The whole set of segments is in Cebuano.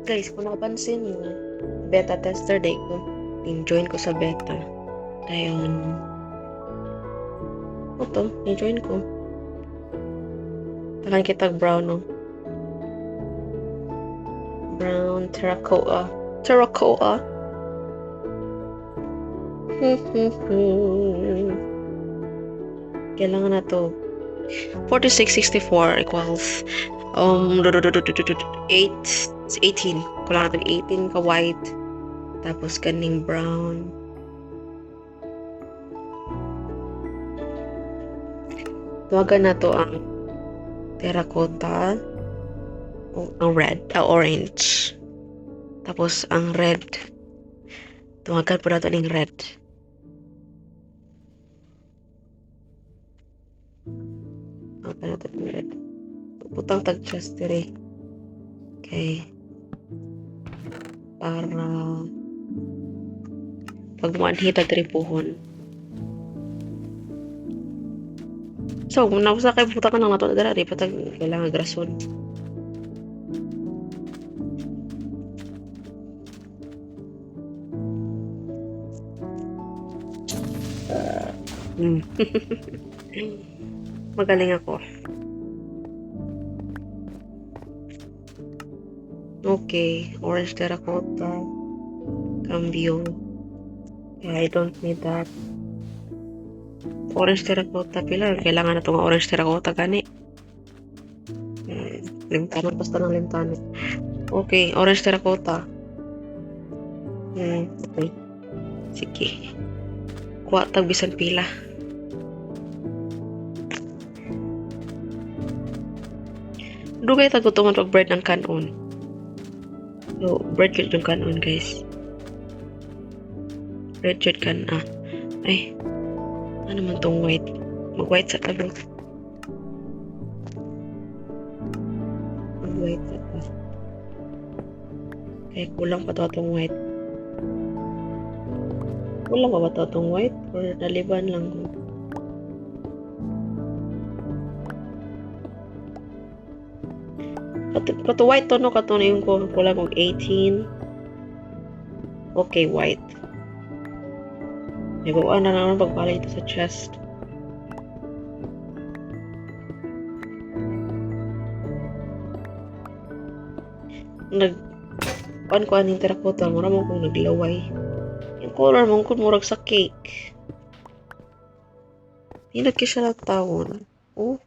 Guys, kung napansin mo, beta tester day ko. In-join ko sa beta. Dayon, ito, in-join ko. Takan kitag brown, no? Brown terracotta. Terracotta. Kailangan na to. 4664 equals 8, 18. Kulang natin 18 ka white. Tapos kaning brown. Tawagan na to ang terracotta. O, ang red, orange. Tapos ang red. Tawagan po nato ning red. Tawagan nato ning red. Butang tag chest dire. Okay. Para pag muanhi ta diri puhon. So, kung nausa kay buta ka nang nato dira, di pa tag kailangan grason. Magaling ako. Okay, orange terracotta. Cambio. Okay, I don't need that. Orange terracotta pila. Kailangan na itong orange terracotta gani. Limtanon basta ng limtanon. Okay, orange terracotta. Okay. Sige. Kuha tag bisan pila. Dugay tag gutuman pag bread ng kanon. So, bread jud yung kanon, guys. Bread jud kan ah. Ay. Ano man tong white? Mag-white sa tabi. Mag-white sa ta. Kaya kulang pa to atong white. Kulang pa ba to atong white? Or naliban lang ko? Kato white to no? Kato na yung kulang og 18. Okay, white. May buwan na naman pagbalik ito sa chest. Nag kuan ko aning terracotta, mura mo kung naglaway. Yung color mo kung murag sa cake. Hindi kay siya tawon. Oh.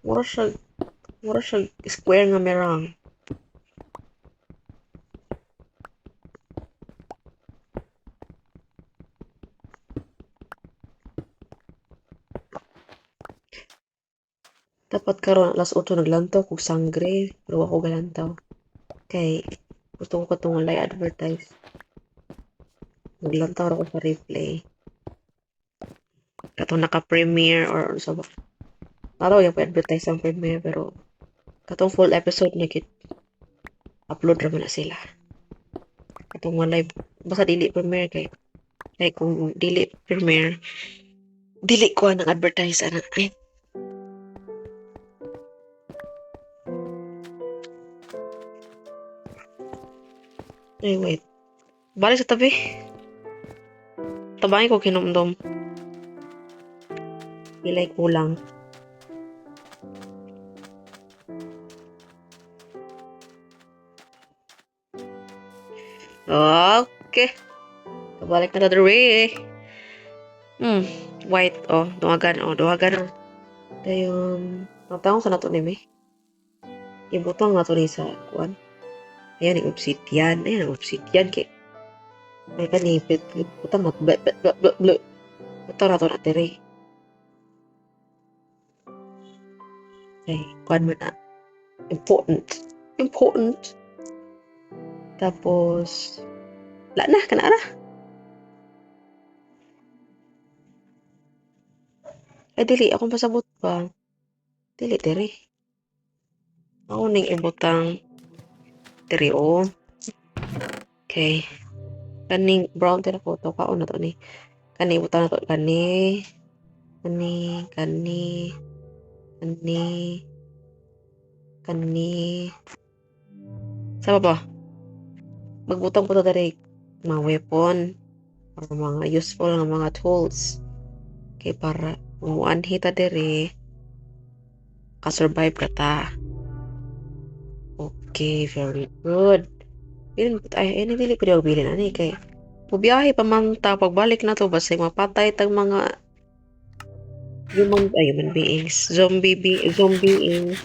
Mura siya square nga merang. Dapat karon alas 8 naglantaw kog sangre, pero wa ko galantaw. Kay gusto ko katong walay advertise. Naglantaw ra ko sa replay. Katong naka-premiere or sa ba. Naraw yung pa-advertise ang premiere pero katong full episode na gid upload ra man na sila. Katong walay basta dili premiere kay kung dili premiere dili ko ang advertise ana. Ay. Ay, wait. Balik sa tabi. Tabahin ko kinumdum. Pilay kulang. Okay. Kabalik na ta diri. White. Oh, duwagan. Oh, duwagan. Dayon, matawang sa nato ni me. Ibutang nato ni sa kuan. Ayan, yung obsidian. Ayan, ang obsidian. Kay, may kanipit. Butang nato. Ble, ble, ble, ble, ble. Butang nato na diri. Okay, kuan mo na. Important. Important. Tapos, wala na, kana na. Ay, dili. Akong pasabot pa. Dili, diri. Ako ning ibutang diri, oh. Okay. Kaning brown terracotta, kaon na to ni. Kani ibutang na to kani. Kani, kani, kani, kani, Sa ba? Magbutang po ta diri mga weapon or mga useful nga mga tools. Kay para muanhi ta diri, ka-survive ka ta. Okay, very good. Bilin ay ay dili ko bilin ani kay mubiyahe pa man ta pagbalik na to, basta mapatay tag mga human, ay, human beings, zombie beings.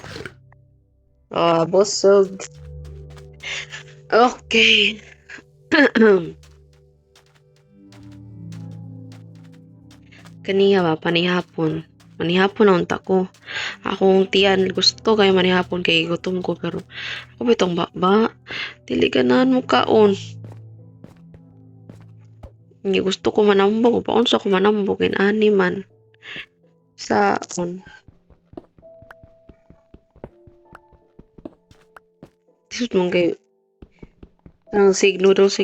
Ah, busog. Okay. Kaniya ba, panihapon. Manihapon na unta ko. Akong tiyan gusto kay manihapon kay gutom ko, pero ako bitong ba dili ganahan mo kaon. Hindi gusto ko manambok, paunsa ko manambok in-ani man. Sa on. Tisod man kay ang sig noodles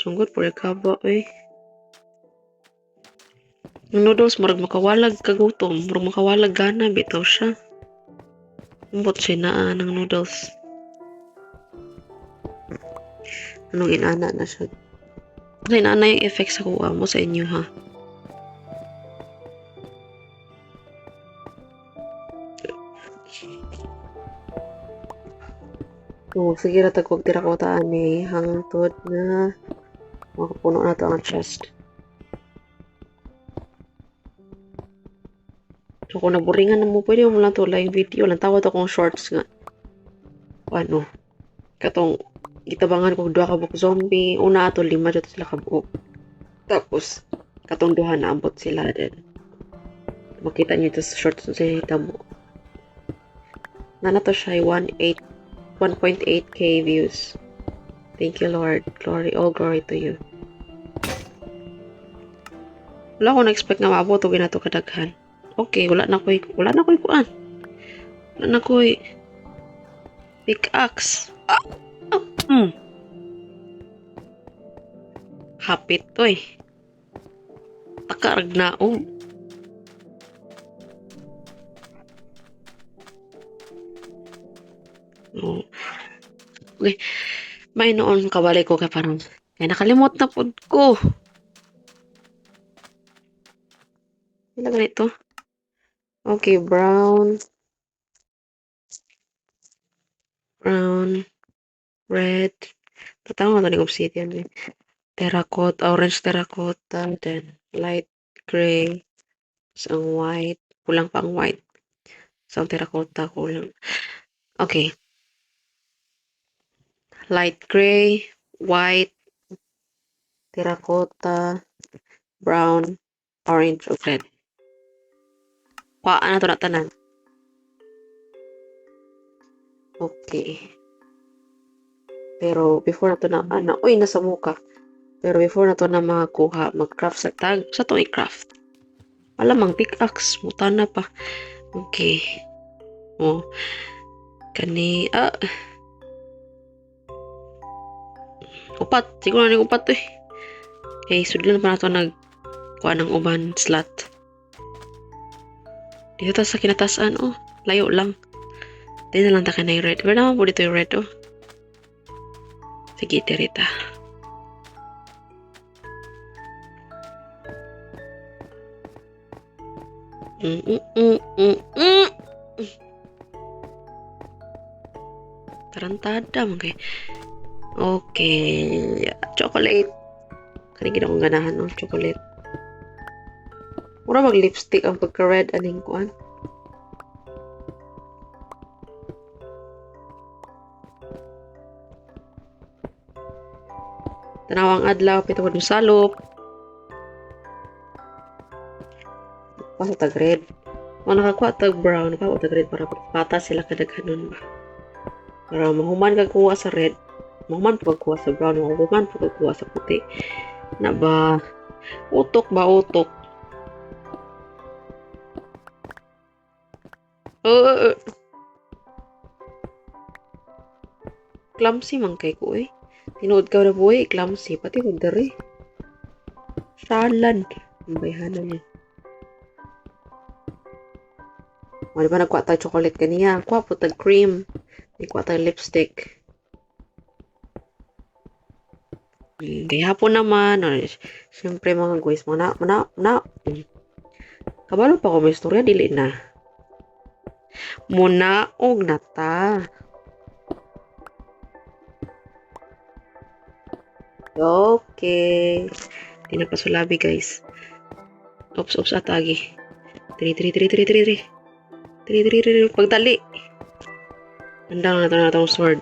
man gud por kaba eh. Ang noodles murag makawalag kagutom, murag makawalag gana bitaw siya. Ambot siya naa ng noodles. Anong inana na siya? Ano inana yung effect sa kuha mo sa inyo, ha? Oh, sige ra tag tira ko ni hangtod na makapuno na to ang chest. So kung naburingan na mo, pwede mo lang to live video. Lang tawad akong shorts nga. Ano? Katong gitabangan ko duha ka buok zombie. Una ato lima jud sila kabuok. Tapos katong duha naabot sila din. Makita niyo ito sa shorts sa hitabo. Na to siya 1.8K views. Thank you, Lord. Glory, all glory to you. Wala ko na-expect nga maabot og ginato kadaghan. Okay, wala na ko'y kuan. Wala na ko'y pickaxe. Ah! Ah! Hapit oy. Takarag naog. Oh. Okay. May noon kabalik ko kay parang kay nakalimot na pud ko. Pila ganito? Okay, brown. Brown. Red. Tatawag na to ning obsidian eh. Terracotta, orange terracotta, then light gray. So, ang white. Kulang pa ang white. So, ang terracotta kulang. Okay. Light gray, white, terracotta, brown, orange, ug red. Kuhaan na to na tanan. Okay. Pero before na to na, ana, uy, nasa muka. Pero before na to na makakuha, mag-craft sa tag, sa to i-craft. Malamang pickaxe, muta na pa. Okay. Oh. Kani, ah. Upat, siguro na upat to eh. Okay, sudlan pa na to nagkuha ng uban slot. Dito ta sa kinatasan, oh. Layo lang. Di na lang ta kanay red. Pero naman po dito yung red, oh. Sige, tirita. Tarantada man kay. Okay. Chocolate. Kani gid akong ganahan, oh, chocolate. Mura mag lipstick ang pagka-red aning kuan. Tanawang adlaw pito mo salop. Pasa tag red. Mo nakakuha tag brown, nakakuha tag red para pata sila kadaghanon ba. Para mahuman kag kuha sa red, mahuman pag kuha sa brown, mahuman pag kuha sa puti. Na ba? Utok ba utok? Oh, clumsy man kay ko eh. Tinuod ka na buhay, clumsy. Pati ko diri. Salad. Ang bayhanan niya. O, di ba nagkuha tayo chocolate kaniya? Kuha po tag cream. Nagkuha tayo lipstick. Gihapon naman, or, siyempre mga guys, mga na, na, na, Kabalo pa ko may istorya, dili na. Munaog na ta. Okay. Di na pasulabi, guys. Oops, oops, atagi. 3, 3, 3, 3, 3, 3. 3, 3, 3, 3. Pagdali. Andang na ito na itong sword.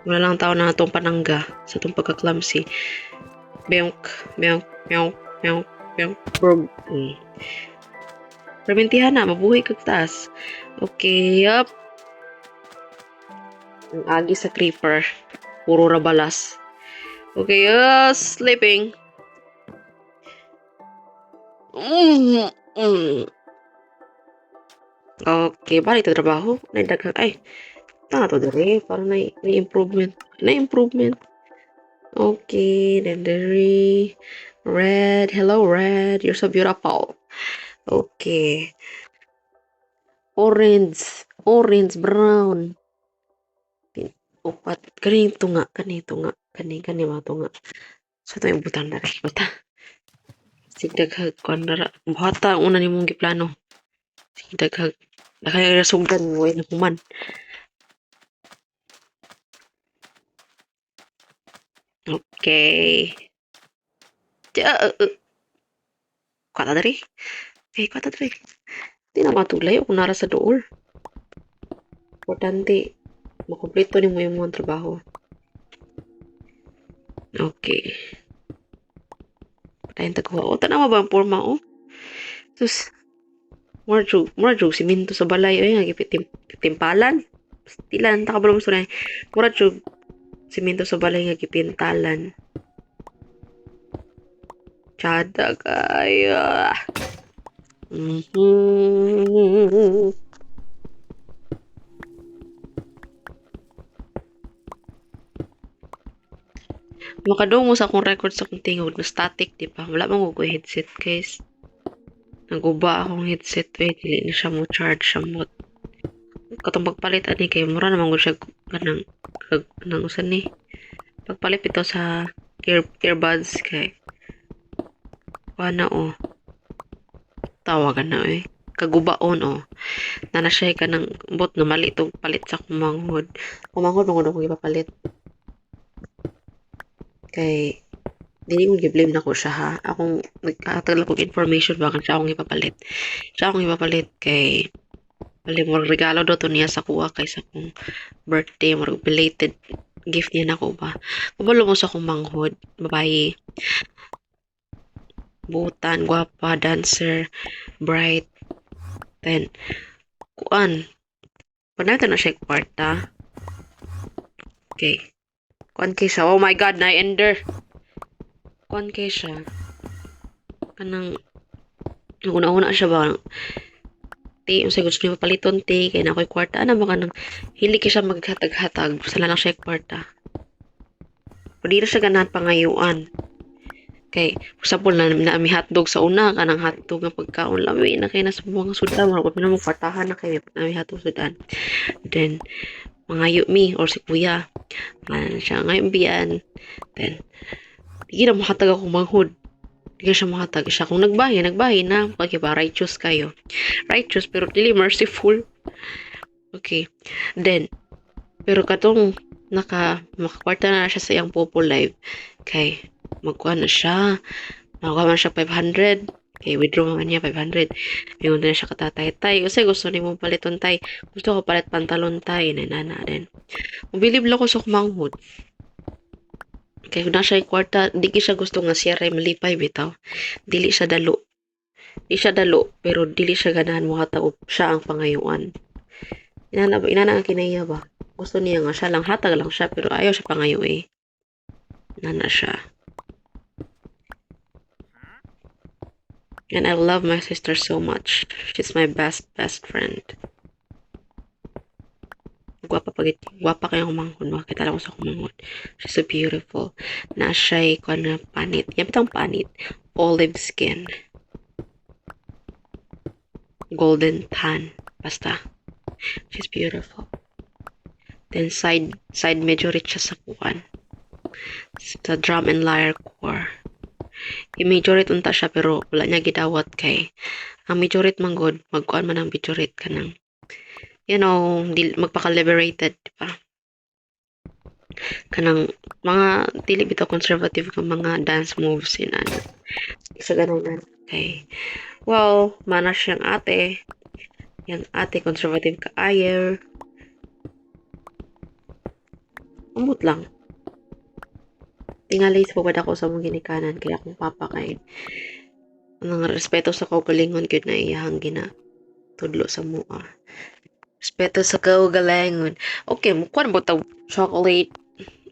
Wala lang tao na itong panangga sa itong pagka-clumsy. Beyonk, beyonk, beyonk, beyonk, beyonk, brog. Permintihan na, mabuhay kag taas. Okay, yup. Ang agi sa creeper. Puro rabalas. Okay, sleeping. Okay, balik ta trabaho. Naidaghang, ay, tama to dire. Para na improvement. Na improvement. Okay, then dere. Red. Hello, Red. You're so beautiful. Okay. Orange. Orange, brown. Upat. Kani tunga. Kani tunga. Kani, kani mga tunga. So, ito yung butang na rin. Bata. Sigdaghag. Kuan na ra. Buhata ang una nimong giplano. Sigdaghag. Nakaya sugdan mo na human. Okay. Kuwata diri. Okay, kuwata diri. Di na matulay kung nara sa door. Importante, makumpleto nimo yung mga trabaho. Okay. Patayin tagkuha. O, tanawa ba ang forma, oh? Sus, more jug, simento sa balay. Ay, timpalan. Pastilan, takabalo mo sa mura jug, simento sa balay nga gipintalan. Tsada kaya. Makadungo sa akong record sa akong tingog na static, di ba? Wala man ko headset, guys. Naguba akong headset, eh. Dili na siya mo charge siya mo. Katong pagpalit ani kay mura naman gud siya kanang kanang usan ni. Pagpalit ito sa earbuds kay kuha na oh. Tawagan na eh. Kagubaon oh. Nana siya kanang bot na mali itong palit sa kumanghod. Kumanghod manghod akong ipapalit. Kay dili ko gi-blame nako siya ha. Akong nagkatagal akong information ba siya akong ipapalit. Siya akong ipapalit kay bali mo regalo do to niya sa kuha kay sa akong birthday, murag belated gift niya nako ba. Kabalo mo sa akong manghod, babae. Butan, gwapa, dancer, bright. Then kuan. Panata na siya kwarta. Okay. Kuan kay siya. Oh my God, na-ender. Kuan kay siya. Kanang una-una siya ba? Ti, unsay gusto niya paliton ti kay na ako'y kwarta. Ano ba kanang hili kay siya maghatag-hatag. Basta na lang siya kwarta. Pwede ra siya ganahan pangayuan. Kay, for example, na mi hotdog sa una, kanang hotdog nga pagkaon, lami na kay nasa mga sudan, murag pa mo kwartahan na kay na mi hotdog sudan. Then, mangayo mi or si kuya. Ano siya, ngayon biyan. Then, di na mahatag ako manghod. Di siya mahatag. Siya kung nagbahi, nagbahi na. Pag ba, righteous kayo. Righteous, pero dili merciful. Okay. Then, pero katong makakwarta na siya sa iyang Popo Live. Kay, magkuha na siya. Nakakuha man siya 500. Okay, withdraw man niya 500. Ingon na siya katatay-tay. Kasi gusto ni mo paliton tay. Gusto ko palit pantalon tay. Nanana din. Mobilib lang ko sa kumanghod. Kay kung na siya kwarta, di siya gusto nga siya ray malipay bitaw. Dili siya dalo. Di siya dalo, pero dili siya ganahan mo hatag siya ang pangayuan. Inana ba, inana ang kinaiya ba? Gusto niya nga siya lang, hatag lang siya, pero ayaw siya pangayo eh. Inana siya. And I love my sister so much. She's my best, best friend. Gwapa pag gwapa kayo kumanghod. Makita lang ko sa kumanghod. She's so beautiful. Na siya'y kuan na panit. Yan bitang panit. Olive skin. Golden tan. Basta. She's beautiful. Then side medyo rich siya sa kuan. Sa drum and lyre choir. I-majorette unta siya pero wala niya gidawat kay ang majorette man gud magkuan man ang majorette kanang dili magpaka-liberated, di ba? Kanang mga dili bitaw conservative nga mga dance moves inana. Sa ganahan kay well, mana siyang ate. Yang ate conservative kaayo. Ambot lang. Tingali sa pabad ako sa mong ginikanan kay akong papa kay ang respeto sa kaugalingon gyud na iyahang gina tudlo sa mua. Respeto sa kaugalingon. Okay, mukuan ba tag chocolate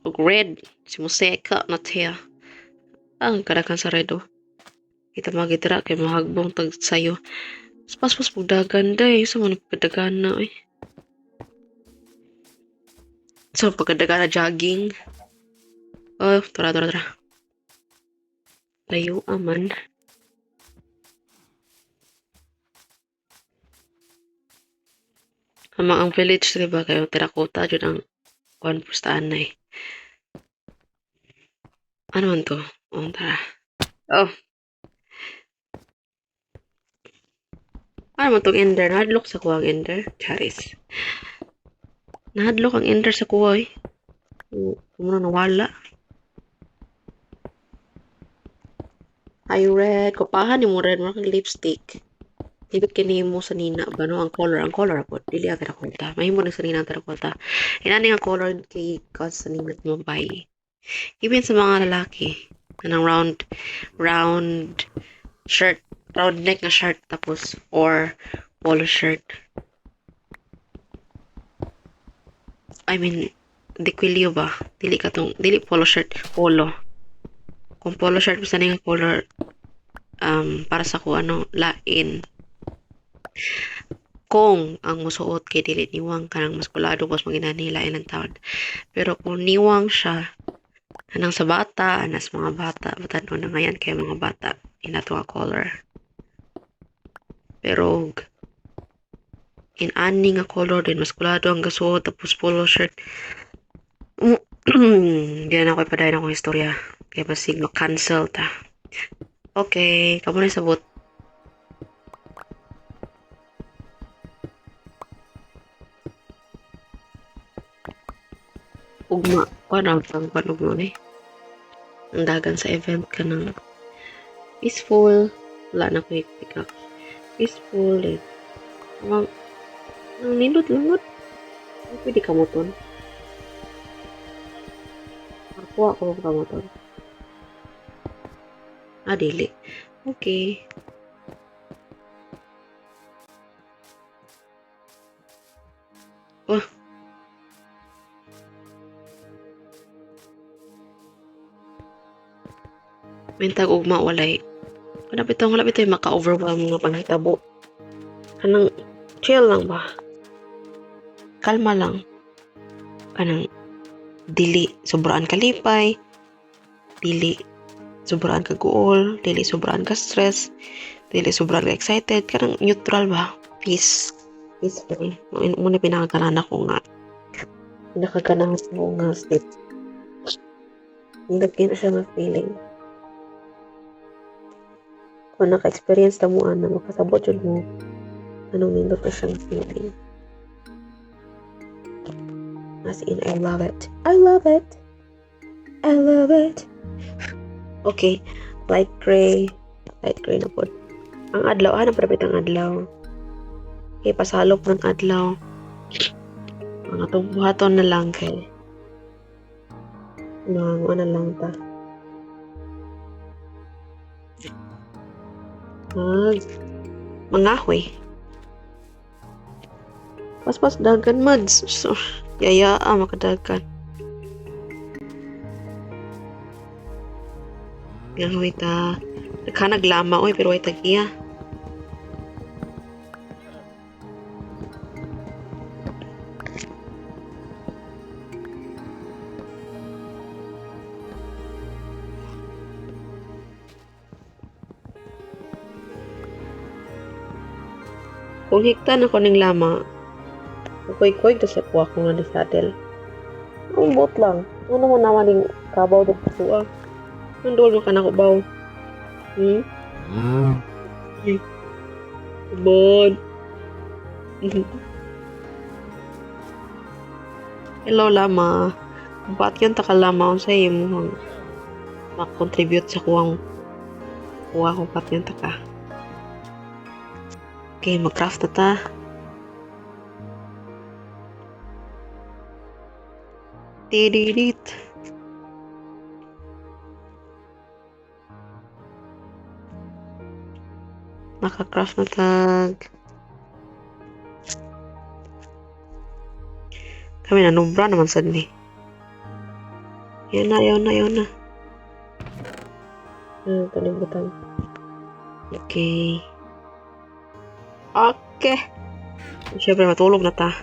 ug red si museka na tiya. Ang kadakan sa red oh. Kita magitira kay mahagbong tag sayo. Paspas pug dagan day sa man pagdagana eh. So pagkadagana jogging. Oh, tara tara tara. Layo aman. Amang ang village diba kayo terracotta jud ang kuan pustahan na eh. Ano man to? Oh, tara. Oh. Ano man tong ender? Nahadlok sa kuha ang ender. Charis. Nahadlok ang ender sa kuha eh. Muna nawala. Ay, red. Kupahan ni mo red. Mura kang lipstick. Ibig kini mo sa nina ba no? Ang color. Ang color po. Dili ang terracotta. Mahimo na sa nina ang terracotta. Inani ang color kay cause sa nina mo bay. Even sa mga lalaki. Anong round shirt. Round neck nga shirt. Tapos, or polo shirt. I mean, dikwilyo ba? Dili ka tong, dili polo shirt. Polo. Kung polo shirt, basta nga color, para sa ko, ano, lain. Kung ang musuot kay dili niwang kanang maskulado pas maginani lain ang taon. Pero kung niwang siya, anang sa bata, anas mga bata, batan na ngayon kay mga bata, inato nga color. Pero in-ani nga color din maskulado ang gasuot tapos polo shirt. Di na ako ipadayon akong istorya. Kaya basig ma-cancel ta. Okay, kamo na sabot. Ugma, kuan ang kuan ugma ni. Ang dagan sa event ka ng peaceful. Wala na ko pick up. Peaceful eh. Ang nindot langot. Pwede ka moton. Nakuha ko ka moton. Ah, dili. Okay. Oh. Mintag ugma walay. Wala bitaw maka-overwhelm nga panghitabo. Kanang chill lang ba? Kalma lang. Kanang dili sobraan kalipay, dili sobraan ka guol, dili sobraan ka stress, dili sobraan ka excited, kanang neutral ba? Peace. Peaceful. Muna pinakaganahan ako nga. Pinakaganahan ko nga state. Hindi na siya nga feeling. Kung naka-experience na mo, ana, makasabot yun mo, anong nindot na siyang feeling. As in, I love it. I love it. I love it. Okay. Light gray. Light gray na po. Ang adlaw. Ano pa ang adlaw? Okay, pasalop ng adlaw. Mga itong buhaton na lang kay. Mga ano lang ta. Mangahoy. Paspas dagan mads. So, yaya makadagan. Ngahoy ta. Nagkanag lama oy pero ay tagiya. Kung higtan ako ning lama, kukoy-koy ta sa kuha ko nga ni saddle. Ang buot lang. Ano mo naman yung kabaw dito sa kuha? Ang duol mo ka na baw. Ay. Bon. Hello, Lama. Ba't yun ta ka, Lama? Unsa imong ma-contribute sa kuwang kuha kung patyon ta ka? Okay, mag-craft na ta. Tididit. Naka-craft na tag. Kami na numbra naman sad ni. Yan na, yan na, yan na. Ano ito ni butang? Okay. Okay. Siyempre, matulog na ta.